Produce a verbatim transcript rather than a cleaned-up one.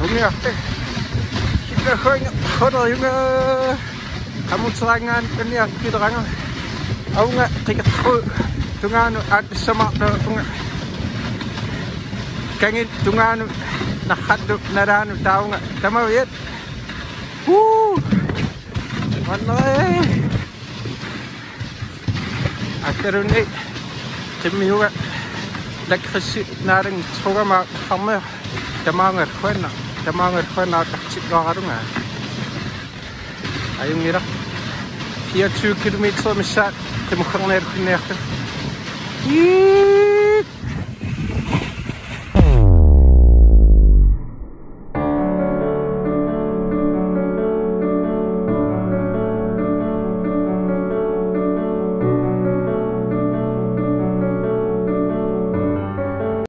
Ungiarta. Kippahuanga qoleriunga. Qamutseraangaan unniarpileranga. Aunga qikertru tungaanut aatissamaarlunga. Kangit tungaanut narrattu nalaanut taavunga tamaviat. Woo! Mannere. Akkaluunniit qimmiuga lakrissi naalanngitsoorama harmea tamaanga khuanna tamaanga khuanna taksikkaaralunga. Ajunngilaq. Fireogtyve kilometer missaat qimuggerniarluarniarta. Ii.